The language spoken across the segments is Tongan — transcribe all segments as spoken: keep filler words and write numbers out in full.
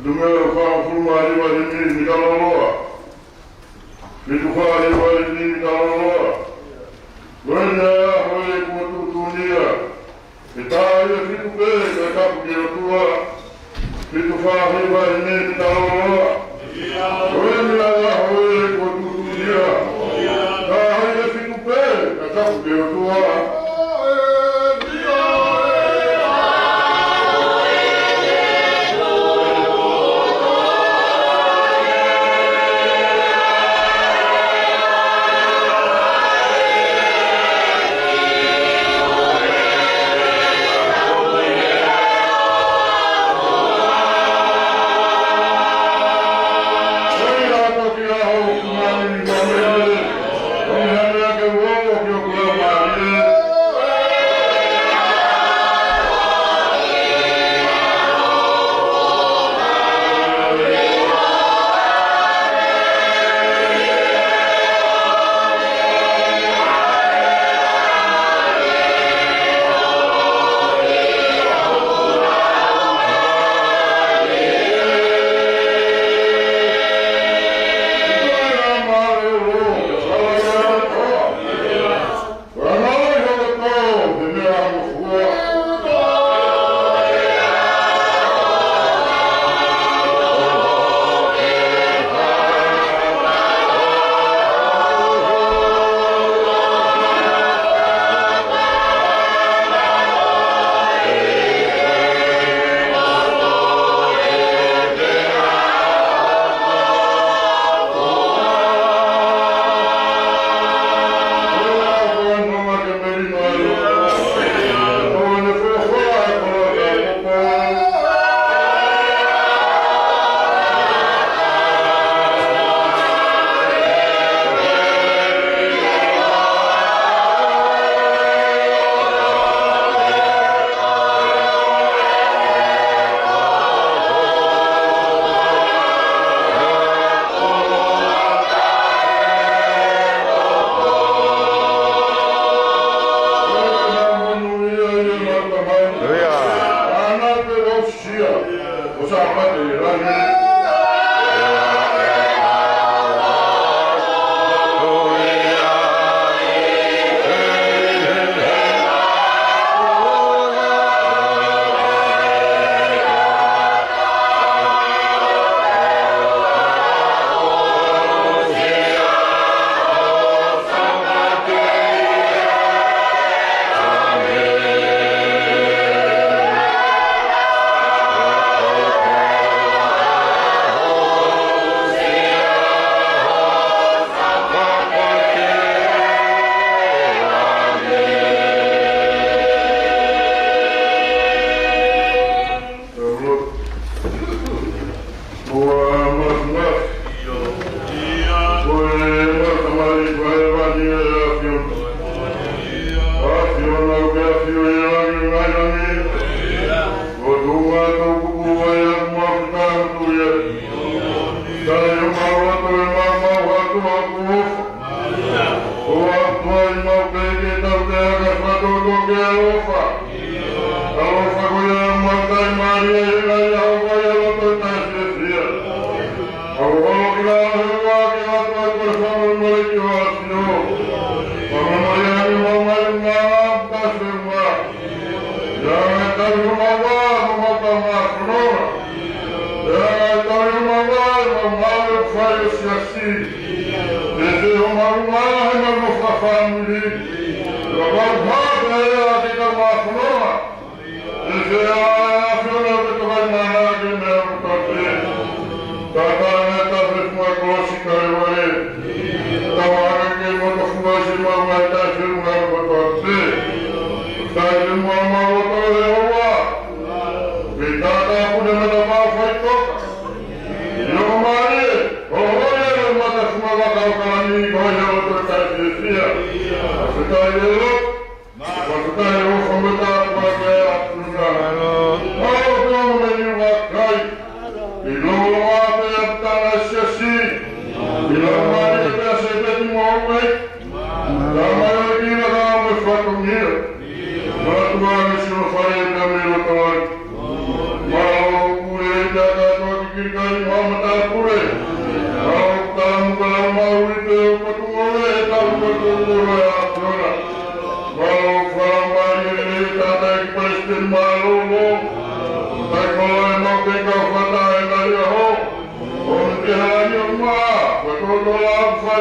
Numela fāngofulu mā hiva himi mita lōloa. Fitu fā hiva himi mita lōloa. Ko eni ʻa e ʻaho ē kuo tuʻutuʻunia. Ke tā ia fitu pē, kae tapu ki he ʻOtua. Fitu fā hiva himi mita lōloa. Ko eni ʻa e ʻaho ē kuo tuʻutuʻunia. Tā ia fitu pē, kae tapu ki he ʻOtua.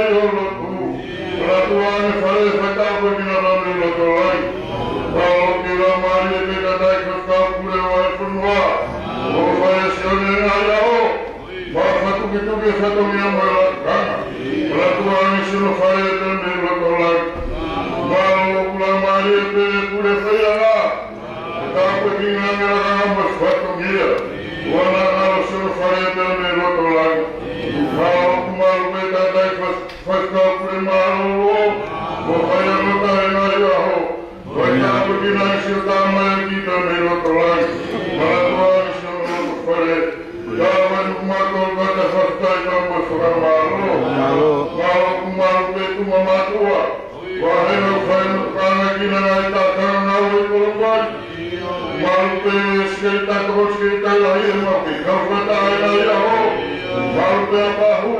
ʻi ho lotu. Manatuʻa ʻene fale faitāpuekina pea mei loto lahi. Mālō ki he laumālie pē ʻa e tangataʻeiki Faifekau Pule ʻo e fonua. ʻO fai ʻe Sione ʻa e ʻaho. Mo fakatukituki e fatongia mo e lakanga. Manatuʻa ʻene siʻono fale pea mei loto lahi. Mālō ki he laumālie pē Pule Faiʻanga. Tāpuekina ʻene lakanga mo e fatongia. ʻOua naʻa ngalo siʻono fale pea mei loto lahi. Mālō ʻoku mālō pē tangataʻeiki Fai-, Faifekau Pule Mālōlō. Mo fai ʻa e ngataʻanga ʻi he ʻaho. Fai tāpuekina ʻene siʻono tamaioʻeiki pea mei loto lahi. Manatuʻa ʻene siʻono loto fale. Ka ʻoku mau kole atu ʻa e fakafetaʻi pea mo e fakamālō. Mālō. Mālō ʻoku mālō pē Tuʻi Mātuʻa. Ko e hā ʻoku fai mo kānga kina ngaahi tākanga ngāue ʻi Kolopai. Mālō pē Sekelitali, Tokoni Sekelitali Lahi ʻe mau kei kau fakataha ʻi he ʻaho. Mālō pē ʻa Pahu,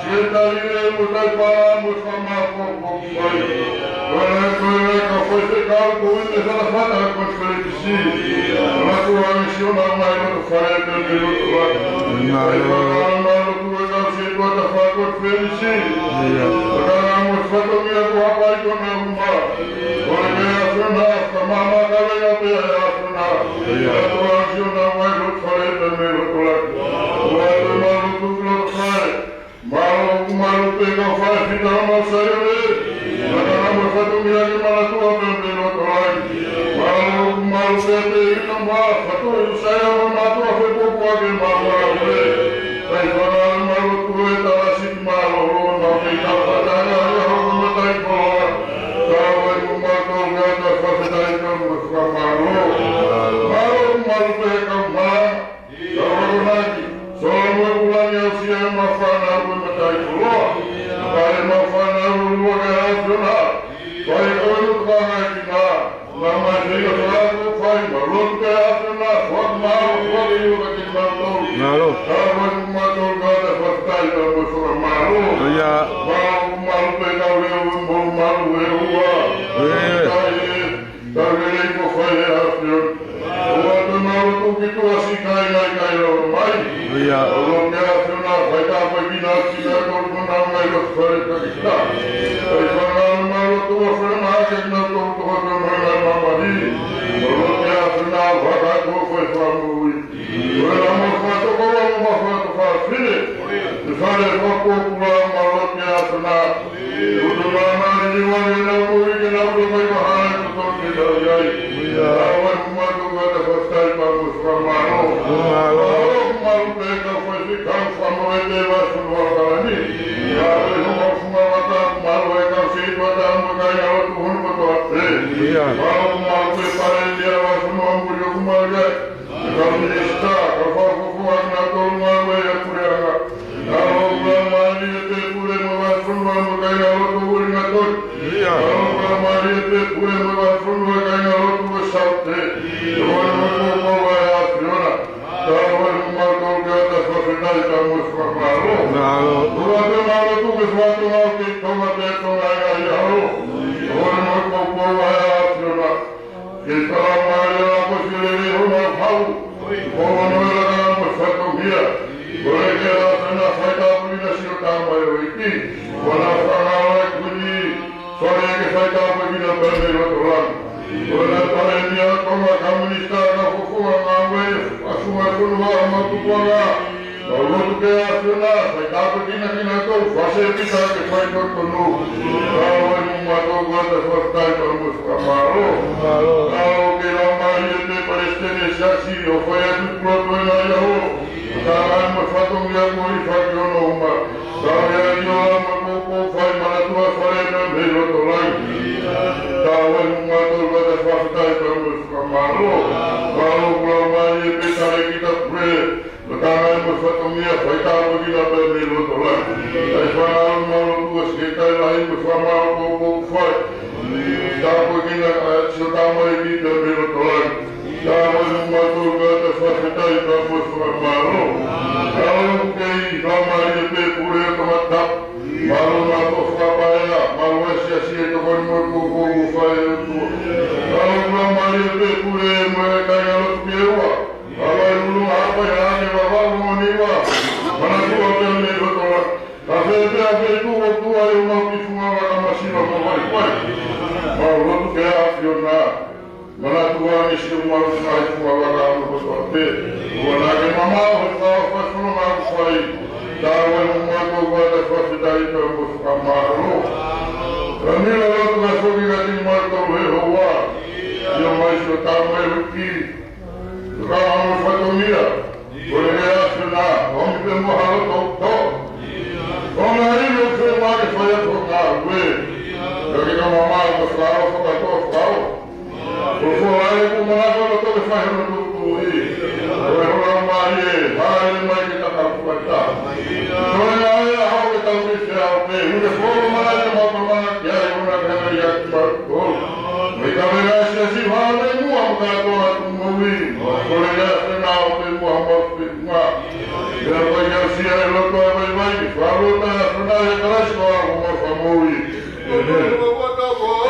Sekelitali Lelei mo Taipala mo e fakamālō ʻoku fai. Ko e hā ko e hā ka faifekau ko e meʻa fakafatafata ko e Manatuʻa ʻene siʻono ngaahi loto fale pea mei loto lahi. Mālō. Mālō ʻa e kau sētuata fakakonifelenisí. Ia. Ko e ngaahi mo e fatongia ko e hapai ko ena uma. Kole pē ʻa e ʻAfiona, ka māmā ka venga pē ʻa e ʻAfiona. Ia. Manatuʻa ʻene siʻono ngaahi loto fale pea mei loto lahi. ʻOatu ʻemau lotu ki loto fale. Mālō ʻoku mālō pē kau faifekau ʻo Saione. Lakanga mo e fatongia ke manatuʻa pea mei loto lahi. Mālō ʻoku mālō pē ʻa e ʻEiki mo e fatu ʻo Saione mo e mātuʻa fepōpua ke mālō pē. Kae fakaʻamu mālō ʻa e talasiʻi mālōlō mo e kau fakataha ʻi he ʻaho ko e mataʻikoloa. Ka ʻoku mau kole atu ʻa e fakafetaʻi pea mo e fakamālō. Mālō ʻoku mālō pē kau mā. Ka ʻoku naki, solo mo e kulangi ʻo Saione mo e fānau ko e mataʻikoloa. Kae mo e fānau ʻo lua ke ʻAfiona. Fai ko e lotu kānga kina. Naʻa mai fai ka fai ko fai ma lotu ke ʻAfiona. Fai ma lotu ke ʻAfiona ke mālō. Mālō. Ka ʻoku mālō ka te fakafetaʻi ka mo e fakamālō. Ia. Mālō ʻoku mālō pē kau leʻo mo mālō e ua. Ia. Ka ʻi he Tau lelei ko fai ʻe ʻAfiona. ʻOatu ʻemau lotu ki tuʻa siʻi kāinga ʻikai lava mai. Ia. ʻOua ke ʻAfiona fai tāpuekina siʻi kinautolu ko ena ngaahi loto fale ka kita. Fai fakaʻamu ʻemau lotu ʻo fai mahaki kinautolu toko tau mai ngaahi mamahi. ʻOua ke ʻAfiona fakaʻatā ko fai fakamoʻui. Ko e lama fakatokolahi mo e fakatokafefine. Ke fale fakapōpula ʻemau lotu ki he ʻAfiona. Utu māmani ni wale na uri ke na uri mai mahana ko tonu ke tau iai. Ia. Awa ʻoku mālō ka te fakafetaʻi pea mo e fakamālō. Mālō. Mālō ʻoku mālō pē kau faifekau fakamoʻui ʻa e fonua ʻAokalani. Ia, ʻa e hoko funga vaka, mālō e kau sētuata mo e kāingalotu hono kotoa pē. Ia. Mālō ʻoku mālō pē Palēmia ʻa e fonua muli ʻoku mālō ai. Kau minisitā, kau fakafofonga kinautolu ngāue ʻa e puleʻanga. Mālō ʻoku mālō pē Pule mo e Vahefonua mo e kāingalotu ʻo Uelingatoni. Ia. Mālō ʻoku mālō pē Pule mo e Vahefonua mo e kāingalotu ʻo Saute. Tokoni mo e poupou ʻa e ʻAfiona. Ka ʻoku mālō ke ʻoatu ʻa e fakafetaʻi pea mo e fakamālō. Mālō. ʻOatu ʻemau lotu ki he fakatonga ʻo kei Tonga pea Tonga ʻi he ʻaho. Tokoni mo e poupou ʻa e ʻAfiona. Ke tala mai ʻa e ako sio lelei hono hau. Ko hono lakanga mo e fatongia. Kole ke ʻAfiona fai tāpuekina siʻo tamaioʻeiki. Ko ʻena fānau ʻa e kuini. Kole ke fai tāpuekina pea mei loto lahi. Ko ʻena Palēmia ʻo Tonga, kau minisitā, kau fakafofonga ngāue, ʻa e funga fonua, ʻa e mau tupuʻanga. Mau lotu ki he ʻAfiona, fai tāpuekina kinautolu, fai sēpita ke fai totonu. Ka ʻoku mālō ka te fakafetaʻi pea mo e fakamālō. Mālō. Mālō ki he Laumālie pē Palesiteni ʻo e Siasi ʻo fai atu ʻa e lotu ʻi he ʻaho. Ka ʻoku mālō mo e fatongia ko e fakiono uma. Ka ʻoku ʻi ai ʻa e ʻofa mo e poupou fai manatuʻa fale pea mei loto lahi. Ka ʻoku mālō ka te fakafetaʻi pea mo e fakamālō. Mālō ki he Laumālie pē Talēkita Pule. Ka ʻoku mālō mo e fatongia fai tāpuekina pea mei loto lahi. Kae fānau mālō tuʻa siʻi kei lahi mo e fakamālō poupou fai. Tāpuekina ʻa e siʻo tamaioʻeiki pea mei loto lahi. Ka ʻoku mālō ka te fakafetaʻi pea mo e fakamālō. Ka ʻoku kei Laumālie pē Pule ʻo Tongatapu. Mālō mālō fakapaea, mālō e Siasi ʻa e tokoni mo e poupou ʻoku fai ʻe he ʻOtua. Ka ʻoku Laumālie pē Pule mo e kāingalotu ki he ua. Mālō e ʻulu hapa ʻi he ake Vavaʻu mo Niua. Manatuʻa pea mei loto lahi. Ka fēfē ʻa e feituʻu ʻoku Pai o mau ki funga vaka masiva mo vai vai. Mau lotu ke ʻAfiona. Manatu ange siʻomau ngaahi funga vaka ʻo kotoa pē. ʻOua naʻa ke mamaʻo he fakaʻofoʻofa ʻoku mau fai. Tau ʻai mo mau tau vata fakafetaʻi pea mo fakamālō. Ka mila lotu ka foki ka tini mau tau he hoa. ʻIo mai siʻo tau mai huki. Ka amo fatongia. Ko e ʻAfiona, ʻomi pē mo ha loto ʻoku tō. ʻO ngaahi ʻilo ke mau ke fai atu ha ngāue. Ka ke ka mamaʻo ko e fakaʻofoʻofa ko e fakaʻofoʻofa. Ko e foha ʻoku manako loto ke fai hono tuʻutuʻuni. Ko e hola mai ē, haʻele mai ke takapuata. Ko e ngaahi ʻaho ke tau ke fea o pē, ʻune folo mai ʻa mau ka mana ki ai, ʻuna ke hanga ia ki mau ko. Mo e kavena sia si vale mua mo ka toa tu moʻui. Ko e ʻAfiona ʻomi pē mo ha mau pē. Nga. Ia ko ia sia e loto ʻa e vaivai, fakalota ʻa e ʻAfiona ʻia Kalaisi ko homau Fakamoʻui. ʻĒmeni.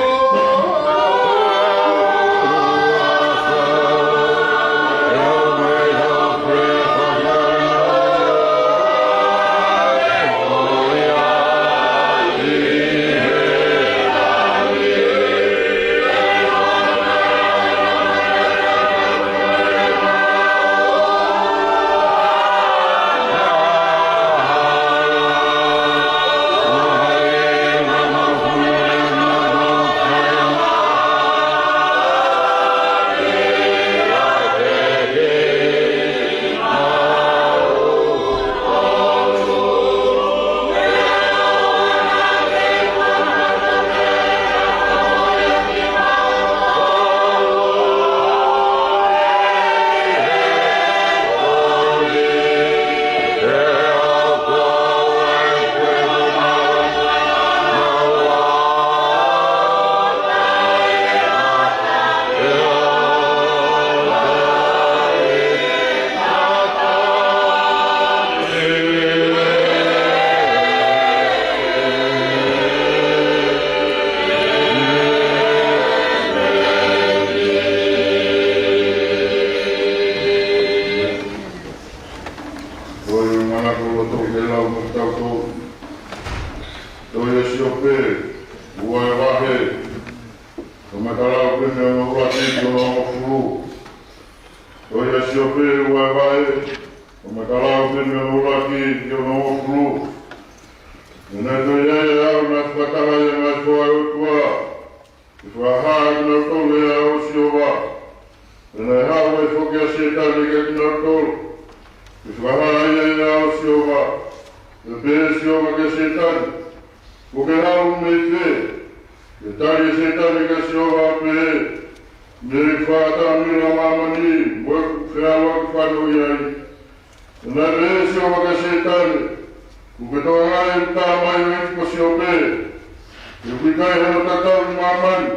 Ko e manako loto ke lau mo tautolu. Tohi ʻa Siope, ua e vahe, ʻo matalau pē mei hono ʻuluaki ki hono hongofulu. Tohi ʻa Siope, ua e vahe, ʻo matalau pē mei hono ʻuluaki ki hono hongofulu. Naʻe toe ʻi ai ʻa e ʻaho naʻe fakatala ai ʻa e ngaahi foha ʻo e ʻOtua, ke fakahā kiate kinautolu ʻe he ʻao ʻo Sihova. Pea naʻe haʻu ai foki ʻa Sētane kiate kinautolu, ke fakahā ia ʻe he ʻao ʻo Sihova. Pea pehē ʻe Sihova kia Sētane, Kuo ke haʻu mei fē? Pea tali ʻe Sētane kia Sihova ʻo pehē, Mei he fakatamaki ʻo māmani, mo ʻeku feʻaluʻaki fano ʻi ai. Naʻe pehē ʻe Sihova kia Sētane, Kuo ke tokangaʻi ʻeku tamaioʻeiki ko Siope, he ʻoku ʻikai hano tatau ʻi māmani.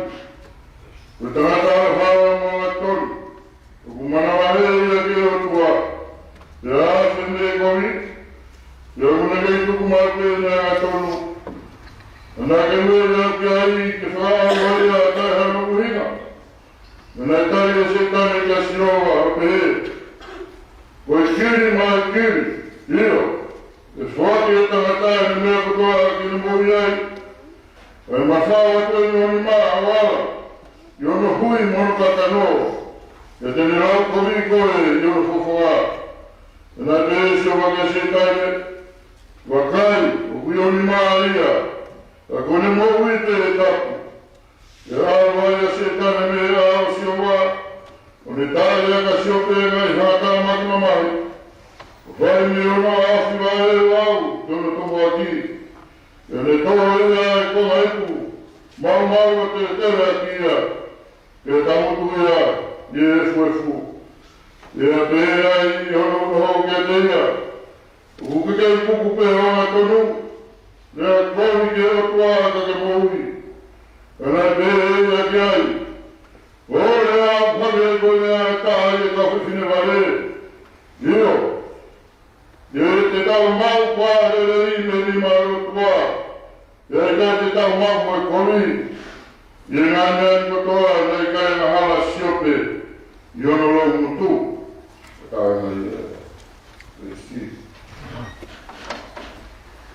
Ko e tangata hala fau mo angatonu, ʻoku manavahē ia ki he ʻOtua, pea afe mei he kovi, pea ʻoku ne kei tuku maʻu pē ʻene angatonu. Naʻa ke ueʻi au ki ai ke fakaʻauha ia taʻe hano ʻuhinga. Pea naʻe tali ʻe Sētane kia Sihova ʻo pehē, Ko e kili maʻa e kili, ʻio, ʻe foaki ʻe he tangata ʻene meʻa kotoa ke ne moʻui ai. Kae mafao atu ʻene ʻofa ʻo ala ʻi hono hui mo hono kakano, pea te ne lau kovi koe ʻi hono fofonga. Pea naʻe pehē ʻe Sihova kia Sētane, Vakai, ʻoku ʻi ho nima ia, ka ko ʻene moʻui pē ʻe tapu. Pea ʻalu ai ʻa Sētane mei he ʻao ʻo Sihova, ʻo ne tali ʻaki ʻa Siope ʻa e ngaahi fakatamaki mamahi, ʻo fai mei hono ʻaofi vaʻe ʻo aʻu ki hono tomoaki. Pea ne toho ia ʻa e konga ipu maumau ʻo teletele ʻaki ia, pea tangutu ia ʻi he efuefu. Pea pehē ai ʻi hono unoho kiate ia, ʻOku ke kei puku pē ho angatonu, pea kovi ki he ʻOtua ka ke moʻui. Pea naʻe pehē ʻe ia ki ai, Ko e lea ʻoku hake ko e lea ʻe taha ʻi he kau fefine vale. ʻIo, ʻe te tau maʻu ko e lelei mei he nima ʻo e ʻOtua, pea ʻikai te tau maʻu ko e kovi. ʻI he ngaahi meʻa ni kotoa naʻe ʻikai angahala ʻa Siope ʻi hono loungutu. Ka ʻi ai ʻa e ʻEiki.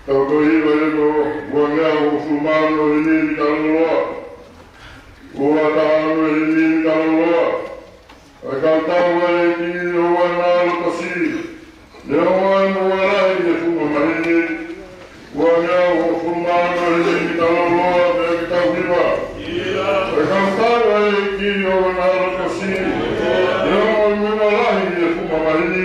Tau toe hiva ʻi hono Ua ngeau hongofulu mā ono heni mita loloa. Ua taha ono heni mita loloa. ʻA e kau tau ʻa e ʻEiki ʻoua naʻa lotosi. Neongo ʻa e moʻua lahi ʻi he funga maheni. Ua ngeau hongofulu mā ono heni mita loloa, pea ke tau hiva. ʻA e kau tau ʻa e ʻEiki ʻoua naʻa lotosi. Neongo ʻa e moʻua lahi ʻi he funga maheni.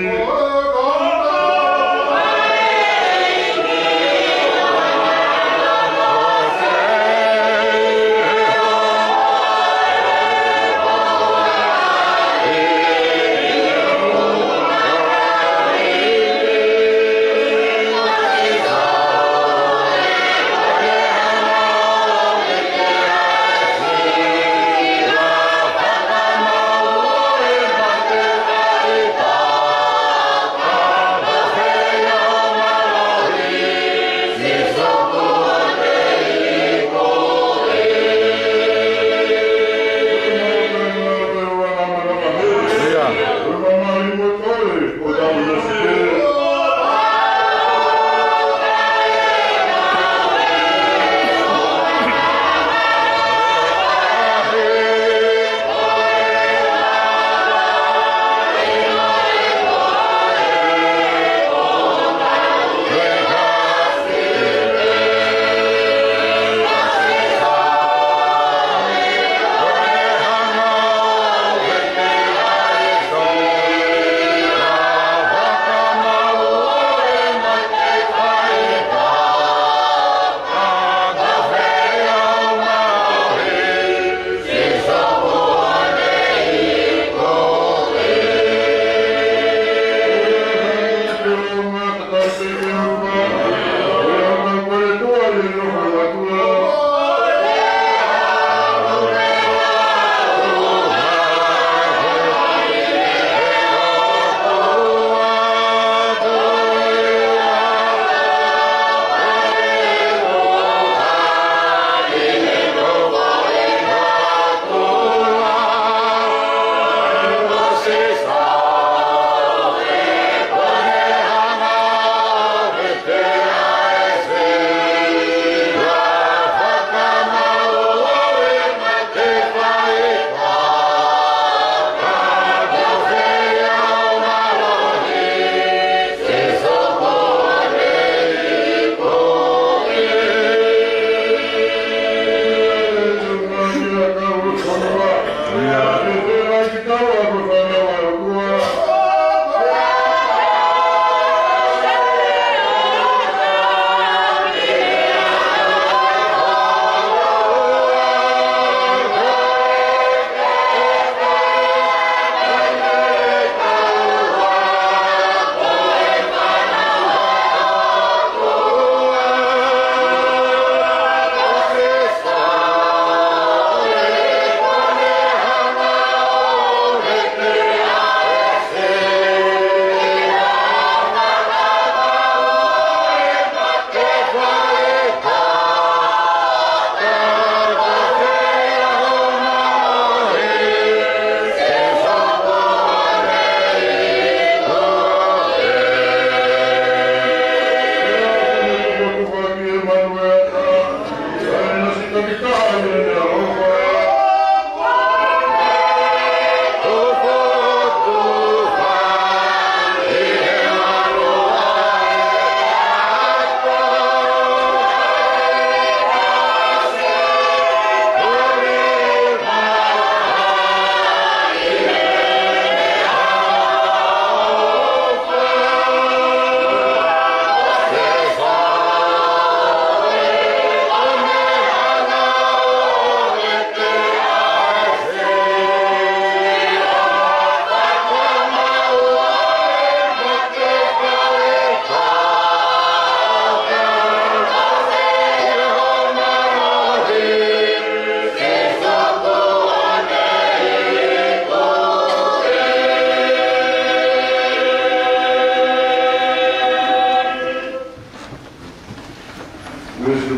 Uesu,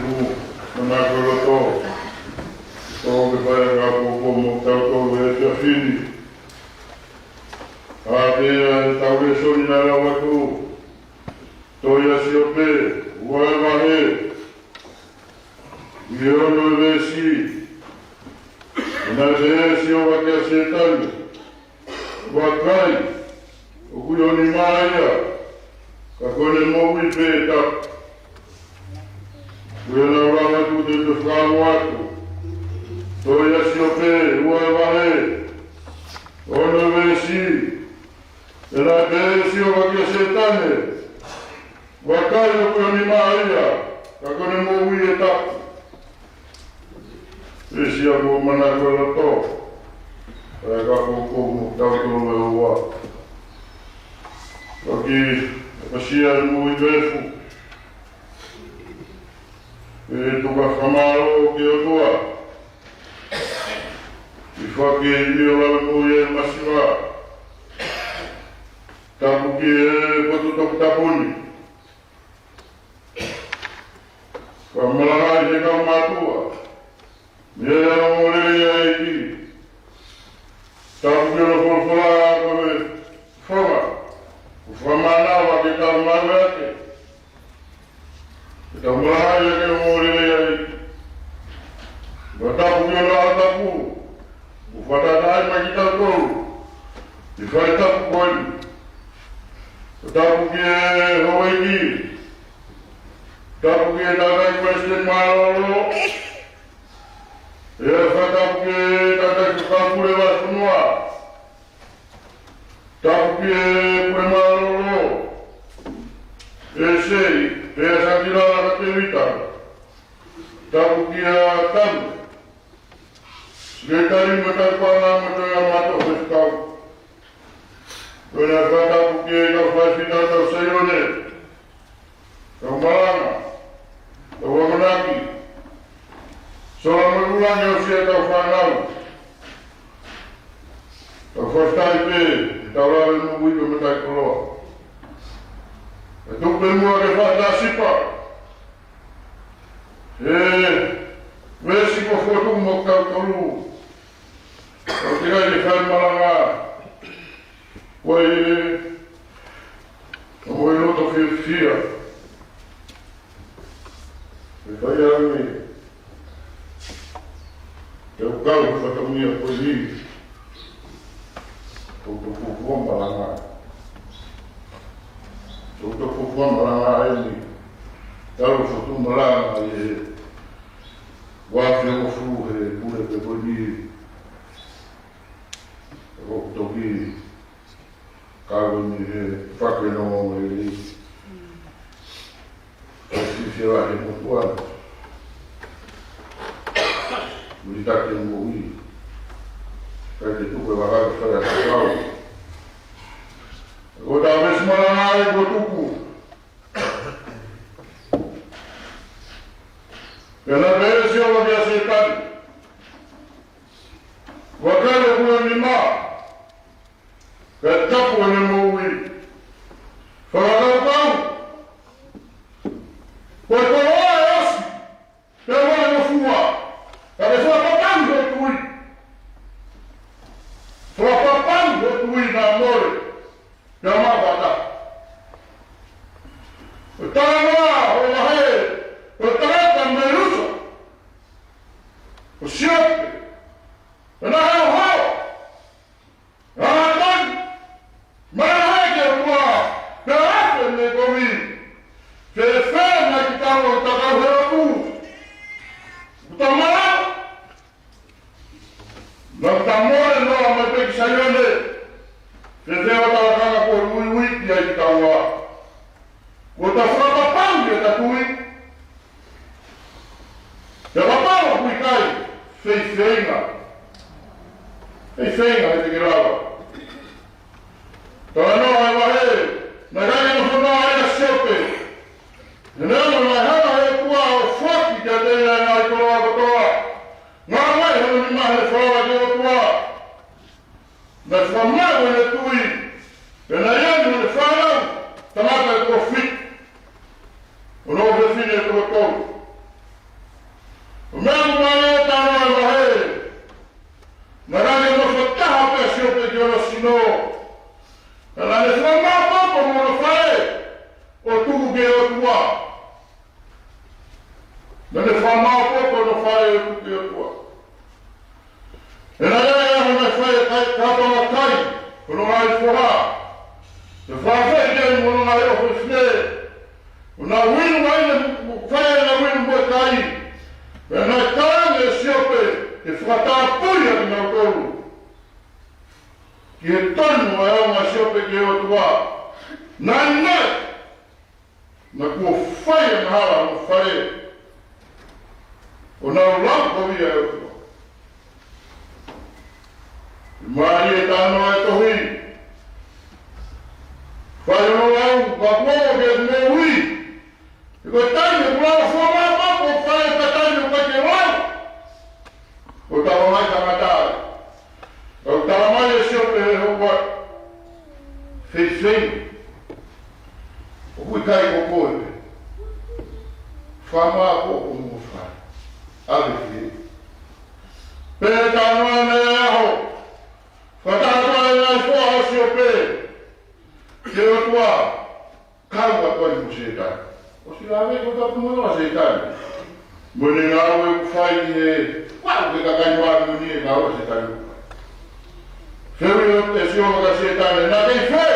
manako loto. Tau ke fai ʻa e kau popo mo tautolu he efiafi ni. Ka ke ʻa e tau lēsoni naʻe lau atu. Tohi ʻa Siope, ua vahe. Ko e lau lava atu te te fakamoa atu. Tohi ʻa Siope, ua e vahe, ono e veesi. Pea naʻe pehē ʻe Sihova kia Sētane, vakai, ʻoku ʻi ho nima ia, ka ko ʻene moʻui ʻe tapu. Pea ʻi ai mo mana ko e loto, ʻa e ka ko ko mo tau to e ua. Toki, ʻe pasia mo i vefu. ʻE tuku ā fakamālō ki he ʻOtua. ʻI fake ni ʻo lalo mo e masiva. Tapu ki he potu toputapu ni. Fakamalanga ʻi he kau mātuʻa. Mei he ongoongolelei ʻa e ʻEiki. Tapu ki hono folofola ko e fola. Ko e fakamānava ke tau maʻu ʻaki. Ke tau maʻu ʻaki ʻa e ongoongolelei ʻa e ʻEiki. Pea tapu ki hono ʻAlo tapu. Kuo fakataha mai kitautolu ʻi he fale tapu ko eni. Tapu ki he houʻeiki. Tapu ki he tangataʻeiki palesiteni mālōlō. Pea fakatapu ki he tangataʻeiki fakapule ʻo e fonua. Tapu ki he pule mālōlō. ʻE sei, pea Sākilala ka Tēvita. Tapu ki he tama. Sekelitali mo e taukuanga mo e toenga mātuʻa faifekau. Ko ena fakatapu ki he kau faifekau tau Saione. Tau malanga. Tau amanaki. Sola mo e ʻuluaki ʻo siʻetau fānau. Tau fakafetaʻi pē, ʻetau lave mo ui ko e matai koloa. ʻE tuku pē muʻa ke fakatasipa. ʻE, veesi ko e fotu mo kau tolu. ʻOku ʻikai ke fai malanga. Ko e, ko e loto fiefia. ʻE fai ange. Te u kau he fatongia ko eni. Ko e fuofua malanga. Ko e fuofua malanga eni. Tau fotu malanga ʻi he ua afe hongofulu he pule pē ko eni. ʻOku toki kau eni he fakaongoongo lelei. Ko e sisi ʻa e motuʻa. Muli taki mo ui. Kai te tuku e vaka ke fai ʻa e kau. Ko e tau veesi malanga ʻe ko tuku. Pea naʻe pehē ʻe Sihova kia Sētane, vakai, ʻoku ʻi ho nima, ka tapu ʻene moʻui. Fakakaukau. Ko e koloa ʻe ʻosi, pea ʻoua ʻe ngofua. Ka ke fakapapangi hoʻo tui. Fakapapangi hoʻo tui naʻa mole. Pea maʻu ʻa e tapu. Ko e talanoa ʻo e vahe, ko e tangata mei Lusa. Ko Siope. Pea naʻe haohaoa. Naʻe tali. Mai he ke ua. Pea afe mei kovi. Fēfē naʻa ke tau ʻo takau he ʻoku. Kuta mara. Naʻa ta mole noa mai pē ki Saione. Fēfē ʻa e lakanga kuo uiuiʻi ai kitaua. Kuo ta fakapapangi ʻeta tui. Pea kapau ʻoku ʻikai, fēfē feinga. Fēfē feinga he te ke lava. Talanoa ʻa e vahe, naʻe ʻikai ke nofo noa ai ʻa Siope. He naʻe ʻosi hanga ʻe he ʻOtua ʻo foaki kiate ia ʻa e ngaahi koloa kotoa. Ngaohi mai hono nima he falala ki he ʻOtua. Naʻe fakamaʻu ʻene tui, pea naʻe ʻi ai mo ʻene fānau, tangata ʻe toko fitu, mo hono ʻofefine ʻe toko tolu. Ko e meʻa ʻoku mālie ʻo e talanoa ʻa e vahe, naʻe ʻikai ke nofo taha pē ʻa Siope ki hono sino. Ka naʻe fakamaʻopoʻopo mo hono fale, ʻo tuku ki he ʻOtua. Naʻe fakamaʻopoʻopo hono fale ʻo tuku ki he ʻOtua. He naʻe ʻi ai hano fai e kai, kapau ʻe kai, ko hono ngaahi foha. Pea fakaafeʻi ia mo hono ngaahi ʻofefine. Ko ʻena uinu mai ne, fai ʻena uinu mo e ka Pea naʻe talaange ʻe Siope ke fakatapui ʻa kinautolu ki he tonu ʻa e ʻaonga ʻa Siope ki he ʻOtua. Naʻe ʻikai, naʻa kuo fai angahala hono fale, ʻo nau lau kovi ʻa e ʻOtua. Mālie e talanoa ʻa e tohi. Fai hono lau, ka kuo ke moʻui. He ko e taimi ʻoku lau fua māmā, ko e fai e taimi ʻoku ʻikai ke lau. Ko e tala mai tangata ai. Ko e tala mai ʻe Siope he houa. Feifei. ʻOku ʻikai ko koe. Fama ko o mo fai. ʻAve ki. Pea talanoa ʻa e ʻaho. Fakataha ʻa e foha ʻo Siope ki he ʻOtua, kau atu ai mo Sētane. ʻOsi lave ko e tapu mo Sētane. Mo ʻene ngāue ʻoku fai ki he, ʻoku ʻikai ke kakai Māmani e ngāue ʻa Sētane. Fehuʻi ʻe Sihova kia Sētane, naʻa ke ʻi fē?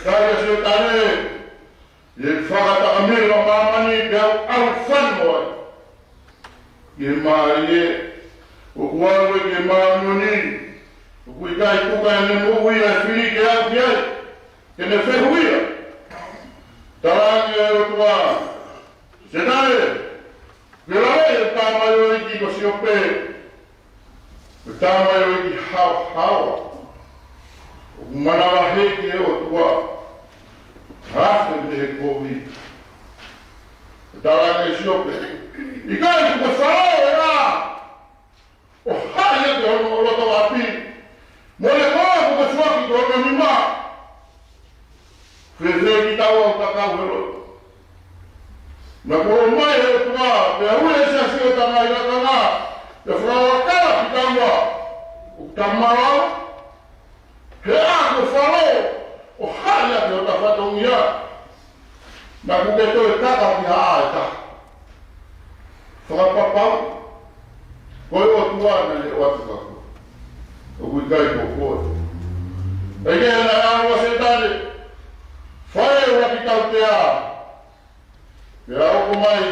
Talaange ʻe Sētane, ʻi he fakatakamilo ʻa māmani pea u ʻalu fano ai. ʻI he mālie, ʻoku ʻalu ki he māmani, ʻoku ʻikai tuku ʻe he moʻui ʻa e fili ke aʻu ki ai, ke ne fehuʻia. Talaange ʻe he ʻOtua, Sētane, ke lave ʻe he tamaioʻeiki ko Siope, ko e tamaioʻeiki haohaoa, ʻoku manavahē ki he ʻOtua, afe mei he kovi. Talaange ʻe Siope, ʻikai, kuo ke falo ʻe ʻa, ʻo haʻi ʻaki hono loto ʻapi, mo e koa kuo ke foaki ki hono nima. Fēfē kitaua ʻoku ta kau he lotu? Naʻa kuo ʻomai ʻe he ʻOtua, pea ui ʻe he siasi ʻo e tangata ʻi he lakanga, pea fakalakalaka kitaua ʻoku ta malava, he ʻa kuo ke falo ʻo haʻi ʻaki hota fatongia. Naʻa kuo ke toe kaka ki ha ʻā ʻe taha. Fakapapau, ko e ʻOtua naʻe ʻoatu kia koe. ʻOku ʻikai ko koe. Pea ke na ʻalu ʻa Sētane, fai e ʻuluaki tautea. Pea hoko mai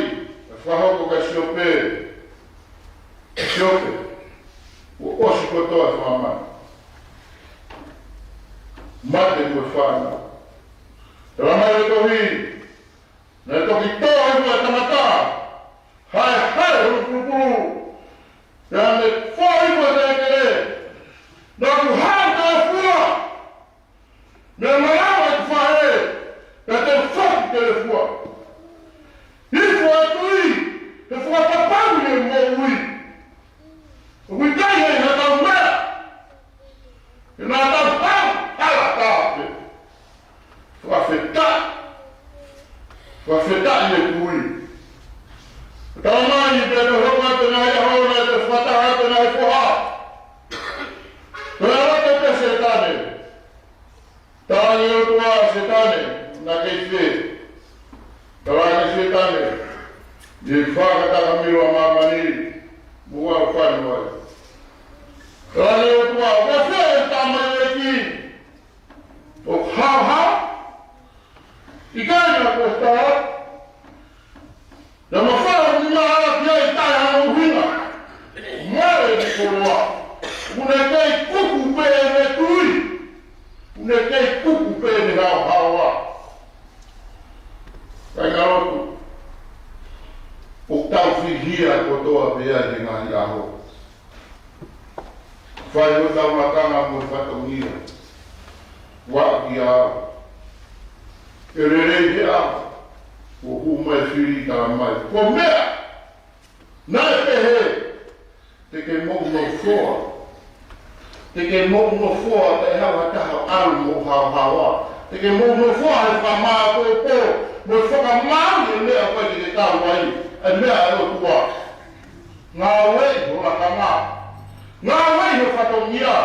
e fakahoko kia Siope. Siope, kuo ʻosi kotoa e fanga mano. Mate mo e fānau. Tala mai ʻe he tohi, naʻe toki tō hifo e tangata, haehae hono pulupulu, pea ne fō hifo e kelekele, naʻa ku hau telefua, meʻa malava ʻeku faʻē, pea te u foki telefua. Hifo e tui, he fakapapau ʻi he moʻui. ʻOku ʻikai ʻi ai haʻatau meʻa, he naʻa tau hau hala taha pē. Fakafetaʻi. Fakafetaʻi e kui. Tala mai pē naʻe hoko atu e ngaahi ʻaho naʻe fakataha atu e ngaahi foha. Pea ʻalu atu pē Sētane. Talaange ʻe he ʻOtua, Sētane, naʻa ke ʻi fē? Talaange ʻe Sētane, ʻi he fakatakamilo ʻa māmani, mo u ʻalu fano ai. Talaange ʻe he ʻOtua, ʻoku ʻi fē e tamaioʻeiki ʻoku haohaoa? ʻIkai naʻa ku ʻosi tala atu, naʻa ma fai hoku nima ʻo ala ki ai, taʻe hano ʻuhinga. Mole ʻene koloa. ʻOku ne kei kuku pē ʻene tui. ʻOku ne kei kuku pē ʻene haohaoa. Kāinga lotu, ʻoku tau fihia kotoa pē ʻi he ngaahi ʻaho. Fai hotau lakanga mo e fatongia. Ua ki a. ʻE lelei he ʻaho, ʻoku mai fili tala mai, ko e meʻa naʻe pehē, te ke moʻunofoa. Te ke moʻunofoa, taʻe haʻu ha taha ʻo ʻalu mo haohaoa. Te ke moʻunofoa he fakamāʻopoʻopo, mo e fakamāʻopoʻopo e meʻa ʻoku ʻikai te ke kau ai, e meʻa ʻa e ʻOtua. Ngāueʻi ho lakanga. Ngāueʻi ho fatongia.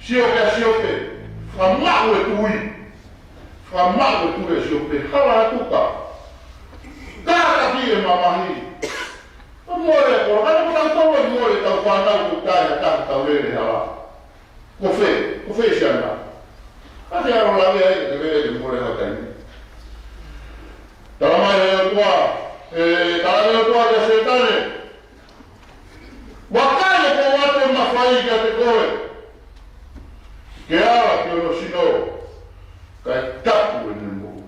Siope, Siope. Fakamaʻu e tui. Fakamaʻu e tui ʻa Siope. Hala atu ka. Kātaki e mamahi. ʻO mole ko, ka ko tau tau e mole tau fānau ko tai ha taha tau lele hala. Ko fē, ko fē siana. Ka te aro lave ai, te vele te mole ha taimi. Tala mai ʻe he ʻOtua, e, tala ʻOtua kia Sētane. Vakai, ʻoku ou ʻoatu e mafai kiate koe ke ala ki hono sino, kae tapu ʻene moʻui.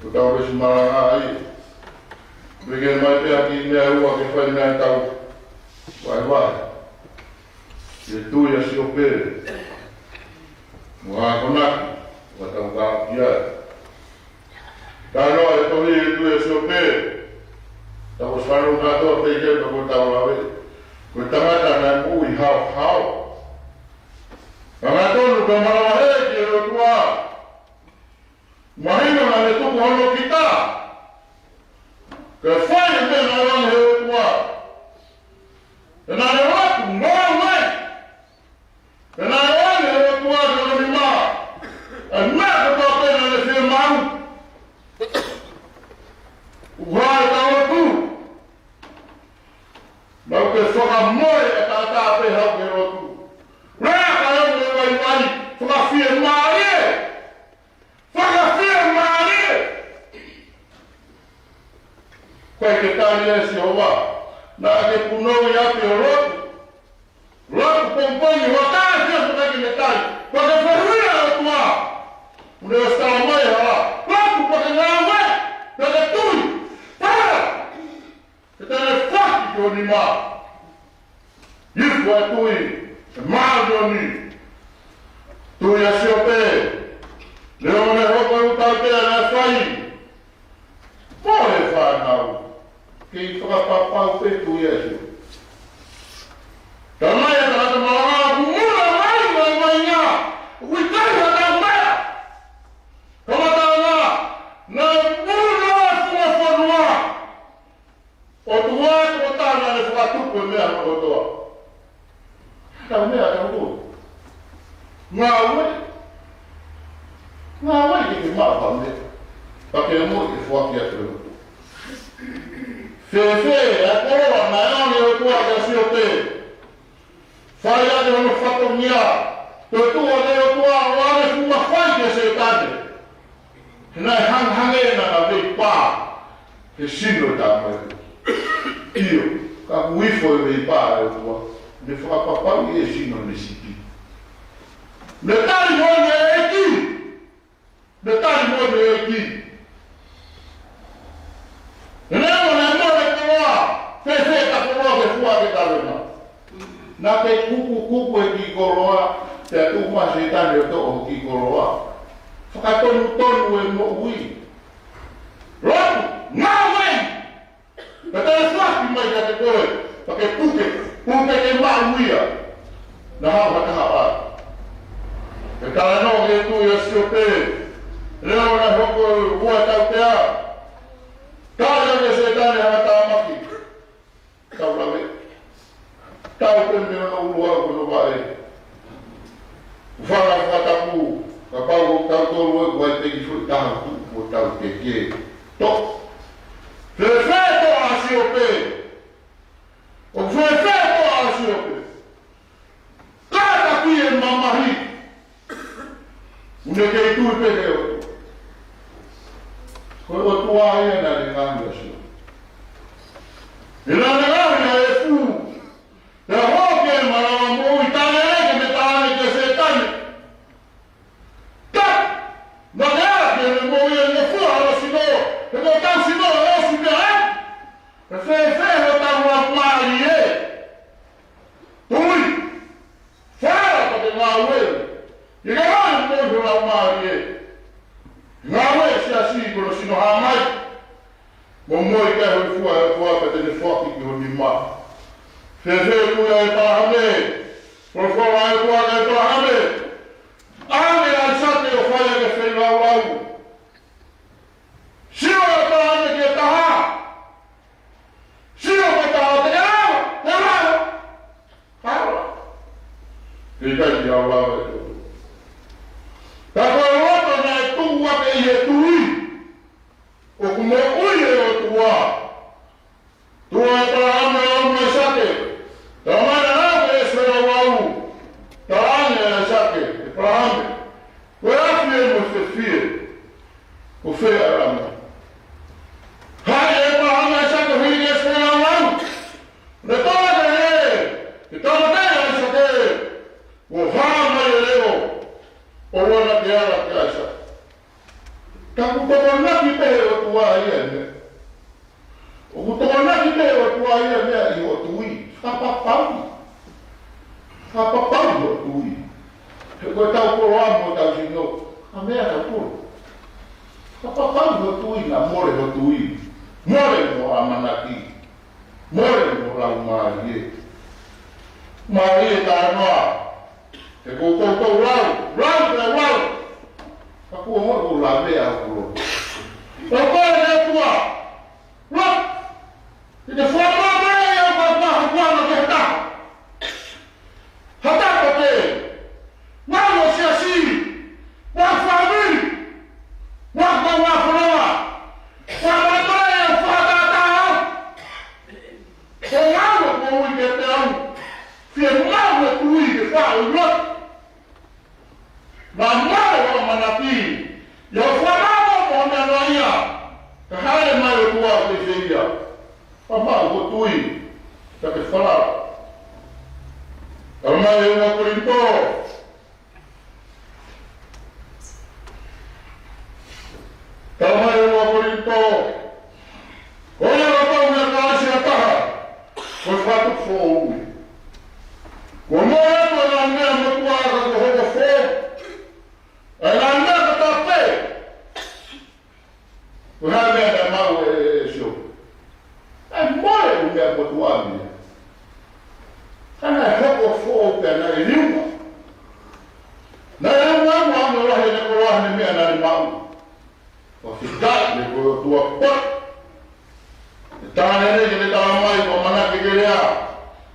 Ko ʻetau veesi malanga ia. Pehē mai pē ʻa e kiʻi meʻa ʻe ua ke fai mei ai ʻetau vahevahe. Ko e tui ʻa Siope. Mo e akonaki ʻoku tau kau ki ai. Talanoa e tohi e tui ʻa Siope. Tau ʻosi fanongo kātoa pē ki ai, ka ko ʻetau lave. Ko e tangata naʻe moʻui haohaoa. Ka naʻe tonu ke manavahē ki he ʻOtua. Mahino naʻa ne tuku hono kita ke fai e meʻa naʻe ʻoange ʻe he ʻOtua. He naʻa ne ʻoatu, ngāue. He naʻe ʻoange ʻe he ʻOtua ki hono nima e meʻa kotoa pē naʻa ne fiemaʻu. ʻOku hā ʻetau lotu. Naʻa ke fakamoe e taʻataʻa pē haʻu ki he lotu. Lea ka e mo e vaivai, fakafiemālie. Fakafiemālie. Ko e ke tali ʻe Sihova. Naʻa ke punou ia ki he lotu. Lotu pongipongi, ʻo ka ʻi ai ha meʻa ke ne tali. Ko e ke fehuʻi ʻa e ʻOtua. ʻOku ne ʻosi tala mai hala. Lotu, ko e ke ngāue. Ko e ke tui. Pea ke te ne foaki ki ho nima. Hifo e tui, e māʻoniʻoni. Tui ʻa Siope. Neongo naʻe hoko e ʻū tautea naʻe fai mo e fānau. Kei fakapapau pē tui ʻa Siope. Talamai ʻe he tangata malanga, ʻoku muna mai, mai, mai ia. ʻOku ʻikai ha tau meʻa. Kamata ʻana, naʻe muna e funga fonua. ʻOtua, ko e tangata naʻe fakatupu e meʻa kotoa. Tau meʻa tau ko. Ngāue. Ngāue ke ke maʻu ha meʻa. Pea ke moʻui ke foaki atu e lotu. Fēfē ʻa e koloa naʻe ʻoange ʻe he ʻOtua kia Siope. Fai ʻaki hono fatongia, ko e tuʻu ʻa e ʻOtua ʻo ʻoange fuʻu mafai kia Sētane. He naʻe hangehangē naʻa na veipā he sino ʻo e tamaioʻeiki. ʻIo, ka kuo hifo e veipā ʻa e ʻOtua, ne fakapapauʻi e sino ʻene sipi. Ne tali mo ʻene ʻEiki. Ne tali mo ʻene ʻEiki. He naʻe ʻoange mo e koloa, fēfē ʻa e koloa ke fua ke tavena. Naʻa ke kukukuku e kiʻi koloa, pea tuʻu mai Sētane ʻo toʻo e kiʻi koloa. Fakatonutonu e moʻui. Lotu, ngāue. Pea te ne foaki mai kiate koe, pea ke puke, puke ke maʻu ia. Naʻa haʻu ha taha ʻo ʻai. Pea talanoa ki he tui ʻa Siope, neongo naʻe hoko e ua tautea. Tali ange ʻe Sētane ʻa e tāmaki. Tau lave. Tau pē mei hono ʻulu ʻo aʻu ki hono vaʻe. Fanga fakatapu, kapau ʻoku tau tolu e kuai peki fui taha ku mo tau teke. Tō. Fēfē toʻa ʻa Siope. ʻOku fēfē toʻa ʻa Siope. Kātaki e mamahi. ʻOku ne kei tui pē he ʻOtua. Ko e ʻOtua ia naʻa ne ngaohi ʻa Siope. He naʻa ne ngaohi ʻa e efu. Pea hoko e malava moʻui, tali ange ke ne tali ange kia Sētane. Ka, naʻa ke ala ke ne moʻui ʻene fua ʻa e sino, he ko e tau sino ʻosi pē ai. He fēfē hotau laumālie. Tui, fala ka te ngāue. ʻIkai ke ngāue mo e laumālie. Ngāue siasi ko hono sino hā mai. Mo moʻui ke hoi fua e ʻOtua pea te ne foaki ki ho nima. Fēfē tui ʻa ʻĒpalahame. Folofola ʻa e ʻOtua kia ʻĒpalahame. ʻAnge ʻa ʻAisake ʻo fai ʻaki e feilaulau. Sio ʻa ʻĒpalahame ki he taha. Sio ki he taha te ke lava, te lava. Lava. He ʻikai ke lava e ʻOtua. Ka ko e loto naʻe tuʻu ʻaki ʻi he tui. ʻOku moʻui e ʻOtua. Tuʻu ʻa ʻĒpalahame ʻo lau mo ʻAisake. Talamai naʻa nau ʻesu e laulau. Talaange ʻe ʻAisake, ʻOa mo tau sino, ʻa meʻa tau kolo. Fakapapauʻi ho tui, naʻa mole ho tui. Mole mo ʻamanaki. Mole mo laumālie. Mālie tānoa. He ko ʻeku toutou lau, lau pē lau. Ka kuo mo ʻeku lau meʻa ʻa kulo. Tau kole he ʻOtua. Lau. Te te fua mai ʻa e ʻOtua, ʻOtua, ʻOtua, ʻOtua. Hata ko te, ngalo siasi, ngalo fāmili, ngalo ngalo fononga, ngalo ngalo e fakatātā, ko ngalo ko ui ke te au, fie ngalo tui ke fai ua. Naʻa mole hoʻo ʻamanaki, ʻi hoʻo fakamoʻoni mo hoʻo meʻa noaʻia, ka hāʻele mai ʻOtua ke feia. Fakamaʻu ho tui, ka ke falala. Tala mai ʻe ua Kolinitō. Tala mai ʻe ua Kolinitō. Ko ia kapau ʻe ʻikai ha siʻi taha, ko e fatu foʻou ia. Ko e moʻoni atu ʻa e ngaahi meʻa motuʻa ka ko e hoko foʻou. ʻA e ngaahi meʻa ka tape. Ko e hā e meʻa naʻe maʻu ʻe, ʻe, ʻe Siope? ʻA e mole ʻū meʻa motuʻa ia. Ka naʻe hoko foʻou pea naʻe liunga. Naʻe liunga mo ʻene lahi ʻene koloa ʻene meʻa naʻe maʻu. ʻO fika ʻene ko e ʻOtua pā. ʻE tāne nei ke ne tala mai ko e ʻamanaki ke lea.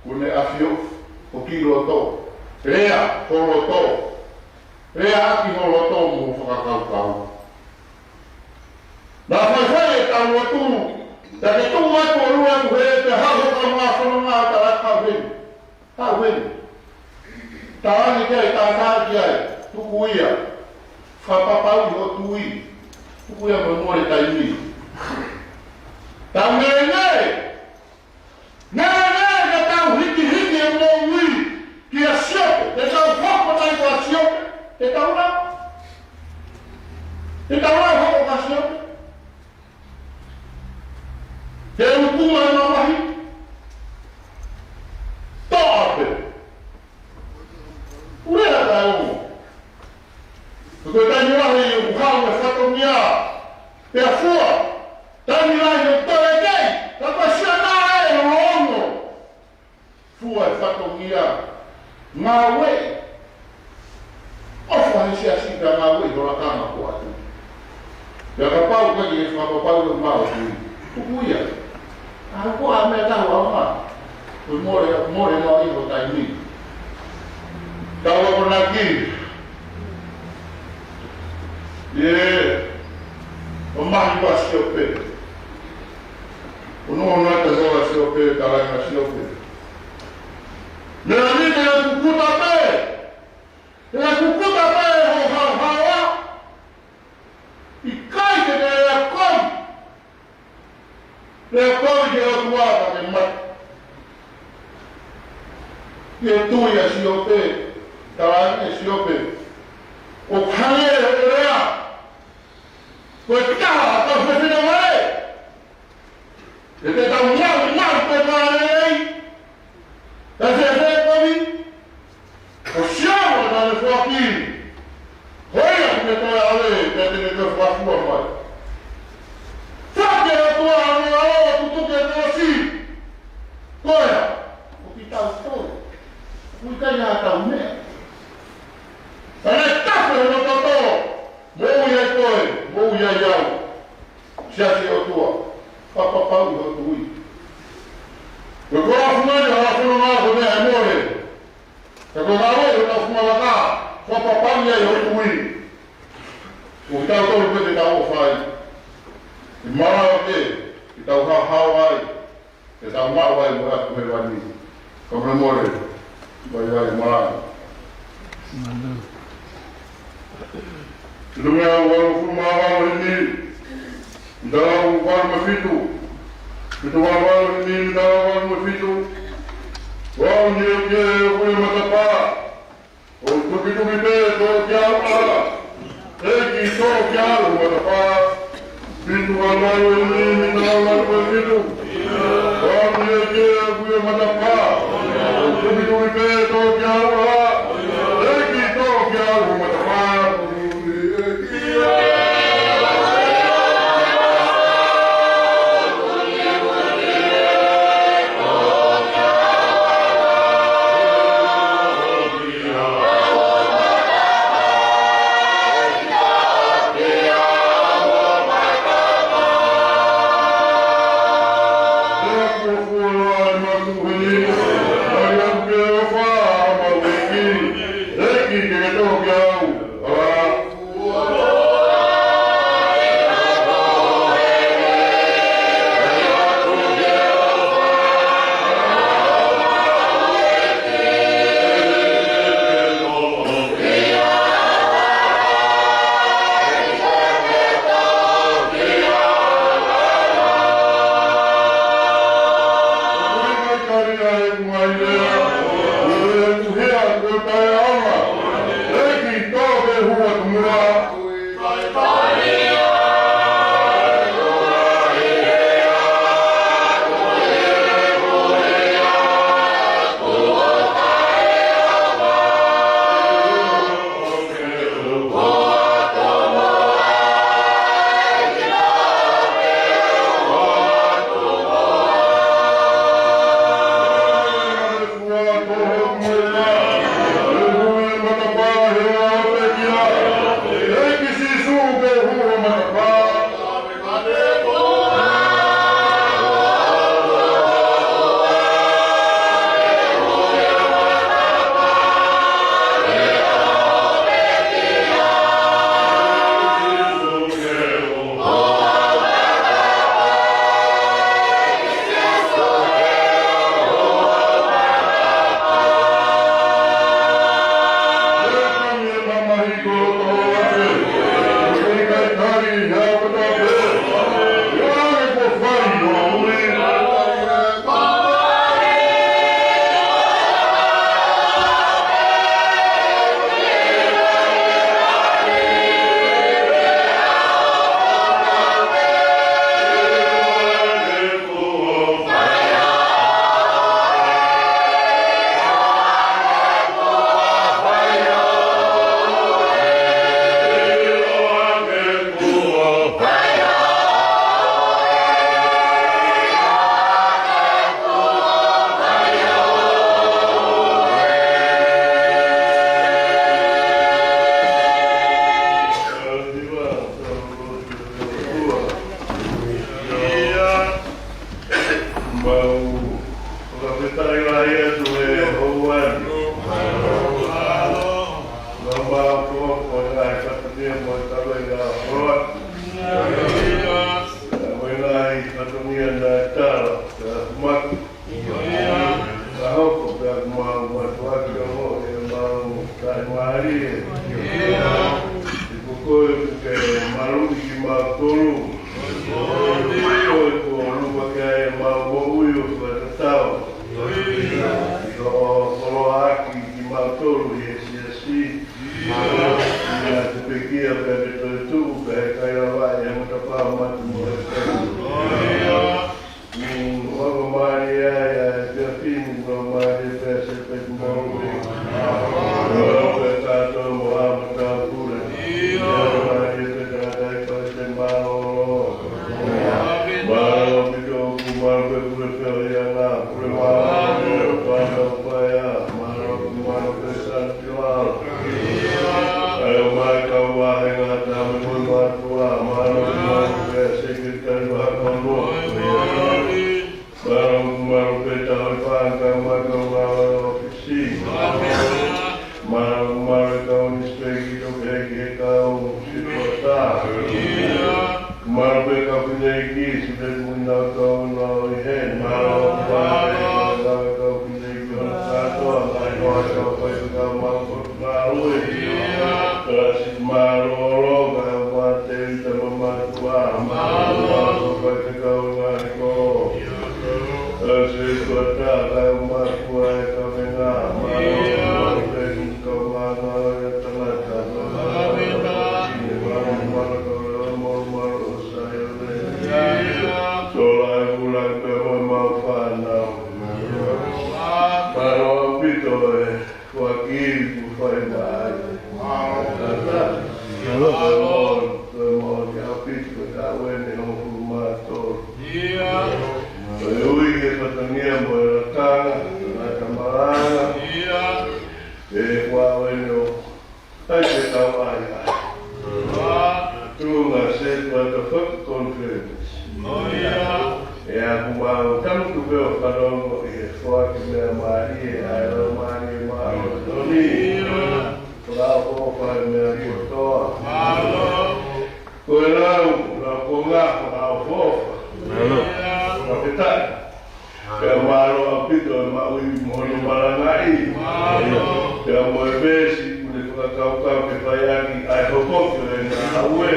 Ko ʻene ʻafio ʻo ki loto. Lea ho loto. Lea ʻaki ho loto mo fakakaukau. Naʻa faifai e tau atu, ta ke tuʻu atu ʻo lua atu he te hau he kau ngā fononga ʻa tala kau heni. Kau heni. Tāne ki ai, tātāʻaki ai, tuku ia. Fakapapauʻi ho tui. Tuku ia mo e mole taimi. Tau ngēngē. Nē, nē, ke tau hikihiki e moʻui kia Siope, ke tau hoko tai ko ʻa Siope, ke tau lau. Ke tau lau hoko kia Siope. Ke uku mai mamahi. Toʻa pē. Ule a tai ongo. Ko e taimi lahi ʻoku hau e fatongia. Pea fua. Taimi lahi ʻoku toe kei. Ka ko e siana e longo. Fua e fatongia. Ngāue. ʻOfa he siasi ka ngāue ho lakanga ko atu. Pea kapau ka ke fakapapau e mau tui. Tuku ia. ʻA ko ʻa meʻa tau au ma. Ko e mole, mole noa ʻi ho taimi. Tau akonaki. ʻIo. ʻO mahi pa Siope. ʻO noa noa ta hoa Siope, talaʻanga Siope. Meʻa ni te kukuta pē. Te kukuta pē ho haohaoa. ʻIkai te te lea kovi. Lea kovi ki he ʻOtua ka ke mate. Ke tui ʻa Siope, talaange ʻe Siope. ʻOku hangē ʻe he lea. Ko e taha, ka fefine vale. Te te tau ngau, ngau pē vale ei. Ka se he kovi. Ko Siama naʻa ne foaki. Ko ia ʻoku ne toe ʻave, pea te ne toe fakafua mai. Fake atu ʻa ne ʻalo, tutuki e kolosi. Ko ia, ʻoku tau toe. ʻOku ʻikai ha tau meʻa. Ka ne tafe no toto. Moʻui ai koe, moʻui ai au. Siasi ʻOtua, fakapapauʻi ho tui. Ko e koloa fungani, hala funu mā ko e meʻa ʻe mole. Ka ko e ngāue ʻo e kau funga vaka, fakapapauʻi ai ho tui. Ko kitautolu pē te tau ʻofa ai. ʻI malava pē, ke tau haohaoa ai. Ke tau maʻu ai mo ʻeku hēvani. Ka mole mole. Vai vai malanga. Fitu mea valu fulu mā valu himi. Mita valu valu mā fitu. Fitu mā valu himi, mita valu valu mā fitu. Valu ni e ke ue matapā. ʻO tukituki pē tō ki au ʻa. ʻEiki tō ki au matapā. Fitu mā valu himi, mita valu valu mā fitu. Valu ni e ke ue matapā. ʻO tukituki pē tō ki au ʻa. ʻEiki tō ki au matapā. Mau fakafetaʻi lahi atu he houa ni. Mau maʻu ko e ngaahi fatongia mo e kavenga holoaki. Mo e ngaahi fatongia naʻe tala, naʻe maʻu. Ka hoko pea mau mātuʻaki ʻo e mau taʻimālie. ʻI ko koe ke maluʻi kimautolu. Ko koe kuo lupa ki ai ʻemau moʻui ʻo fakatatau. ʻI hoʻo koloaʻaki kimautolu ʻi he siasi. ʻIo, te pekia pea ke toetuʻu pea ʻikai lava ʻe he matapā mate mo e pekia. Ni ʻoku mālie ai ʻa e efiafi ni, ʻoku mālie pea se peki moʻui. ʻOku kātoa mo ha matāpule. ʻOku mālie pea kātaki pea se mālōlō. Mālō ʻaupito ʻoku mālō pē pule pea ia na, pule mālō, pule mālō paea, mālō ʻoku mālō pē Sānti Lalo. ʻAi ʻo mai kau vāhenga taha mo e mātuʻa, mālō ʻoku mālō pē Sekelitali Vahaʻakonga. Mālō ʻoku mālō pē Tauhi Fanga, mai kau vāhenga ʻōfisi. Mālō ʻoku mālō e kau nisipeki ʻoku ʻi he kau sikuata. Mālō pē kau fineʻeiki, sipeki mo ʻenau kau nau ʻi heni. Mālō ʻoku mālō e kau fineʻeiki ʻo kātoa, mai hoa kau faifekau mau ko Mālō e. Kalasi mālōlō, kae ʻumaʻā Tēvita mo e mātuʻa. Mālō, faifekau ngaahi kolo. Kalasi tuʻa tā, kae ʻumaʻā e kavenga. Mālō, mālō, kau ngāngau ʻa e tangata. Mālō, mālō, kau leo, mālō, mālō, ʻo Saione. Tō lahi, hū lahi pē mo ʻemau fānau. Mālō ʻaupito e foaki kuo fai mai. Mālō. Mālō. Mālō. Mālō ʻaupito e taʻu ʻeni hongofulu mā tolu. ʻIo. Ko e ui ki he fatongia mo e lakanga, ngata malanga. ʻIo. E kua ʻeni ʻo ʻai ke tau ʻai ai. Tuʻunga se tua ta fak conference. ʻIo. ʻE ʻaku mau tangutu pē ʻo fanongo ʻi he foaki meʻa mālie, ʻa e lau mālie māʻoniʻoni. Fakafetaʻi meʻa kotoa. Ko e lau, lau ko ngā fakafetaʻi. Pea mālō ʻaupito e maʻu ʻi hono malangaʻi. Pea mo e veesi, ʻoku ne fakakaukau ke fai ʻaki ʻa e hopoki ʻo e ngāue.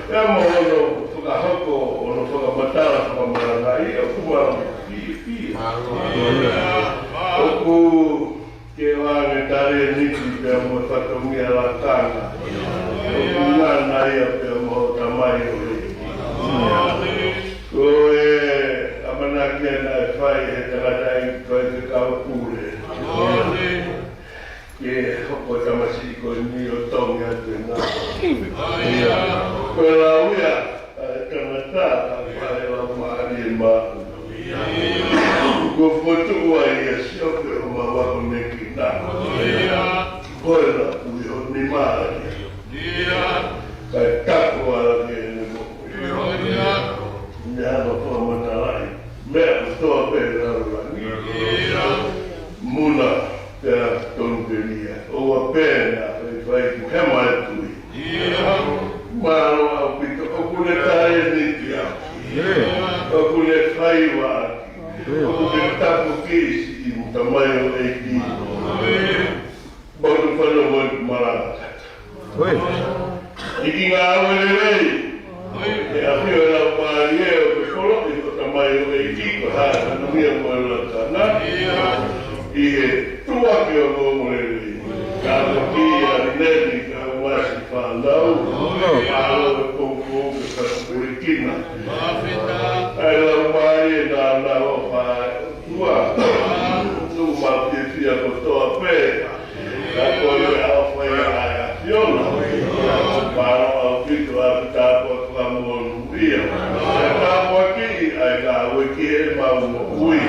Pea mo hono fakahoko, hono fakamatala fakamalangaʻi, ʻoku mālō fiefia. ʻOku ke ʻoange talēniti pea mo e fatongia lakanga. ʻOku ngana ia pea mo e tamai ʻo e. Ko e ʻamanaki naʻe fai he tangataʻeiki faifekau pule. Ke hoko e tamasiʻi ko eni ʻo tongi atu e ngāue. Ko e lau ia, ʻa e tangata, ʻa e lau mālie māʻoniʻoni. Ko e fotu ua ia Siope ʻo mau akonekina. Ko e lau ui ʻo ni mālie. Kae taku ala ke ne mo. Meʻa ʻoku fakamatalaʻi. Meʻa kotoa pē ʻi he lalolagi. Muna pea tonu pē ia. ʻOua pē naʻa faifai ki he mai tui. Mālō ʻaupito ʻoku ne talēniti ʻaki. ʻOku ne faiva ʻaki. ʻOku ne tapu ki siʻi mo tamai ʻo ʻeiki. Mau tu fano mo malanga kata. ʻIki ngāue lelei. ʻE ʻafio e lau mālie ʻo ke koloʻi ko tamai ʻo ʻeiki ko ha ka nungia mo e lakanga. ʻI he tuʻuaki ʻo ngongole lelei. Ka ko ki a rineni ka umasi fānau. Mālō e poupou ke fakapulikina. ʻA e lau mālie nā nā o fā ua. Tuʻu mau fiefia kotoa pē. Ka ko e ʻofa ia ʻa e ʻAfiona. Mālō ʻaupito ʻa e tāpuaki fakamonūʻia. Tāpuakiʻi ʻa e ngāue ki heʻemau moʻui.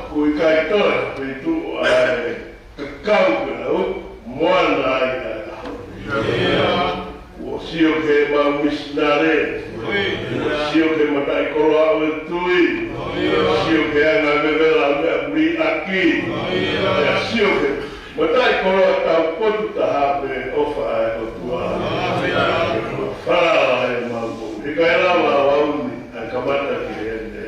ʻOku ʻikai toe feituʻu ʻa e kakau ke lau moana ai ʻa e ʻaho. Kuo sio ki heʻemau misinale. Kuo sio ki he mataʻikoloa ʻo e tui. ʻaki. ʻIo. Pea sio ki he mataʻikoloa taupotu taha pē ʻofa ʻa e ʻOtua. Fala e mau. Ikaila wa wauni, ʻa e kamata ki he ʻene.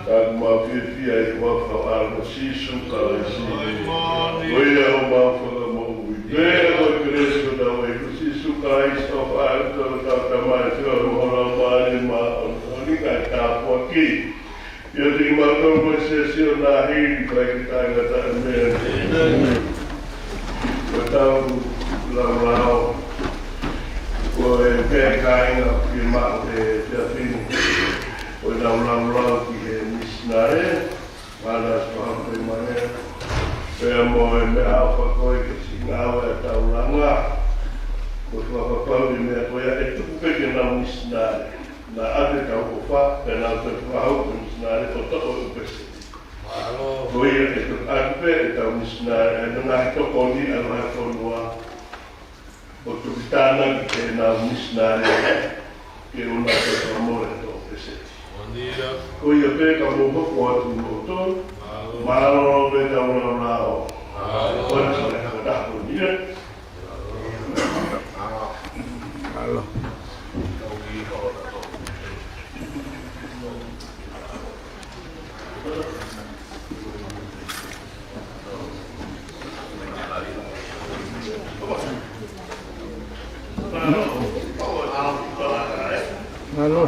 Ka mau fiefia ʻi he huafa ʻo Sīsū Kalaisi. Ko ia homau Fakamoʻui. Pea ko e kelesi ʻa hotau ʻEiki ko Sīsū Kalaisi, ʻofa ʻa e ʻOtua ko e Tamai, feohi mo e Laumālie Māʻoniʻoni, kae tāpuaki. ʻIo, te kimautolu mo e siasi ʻo na hili pea ki taʻengata. ʻĒmeni. Ko ʻetau laulao. Ko e pē kāinga ke maʻu he efiafi ni. Ko ʻetau laulao ki he misinale. Mana Suape Mane. Pea mo e meʻaʻofa ko e ke singa ʻa e taulanga. Ko e fakapapau ʻi he meʻa ko ia ʻe tuku pē ke nau misinale. Naʻa ʻoku ʻi ai ʻetau ʻofa, pea nau toe fakahoko e misinale ʻo toʻo e ʻū pēseti. Mālō. Ko ia ʻe toki ʻatu pē ʻetau misinale, ʻa e ngaahi tokoni ʻa e ngaahi fonua, ʻo toki tānaki ki heʻenau misinale, ke ʻoua naʻa toe fakamole ʻetau pēseti. Ko ia pē ka mou hoko atu moutolu. Mālō. Mālō pē ʻetau laulao. Mālō. Ko e sila ka taha ko ia. Mālō. Mālō.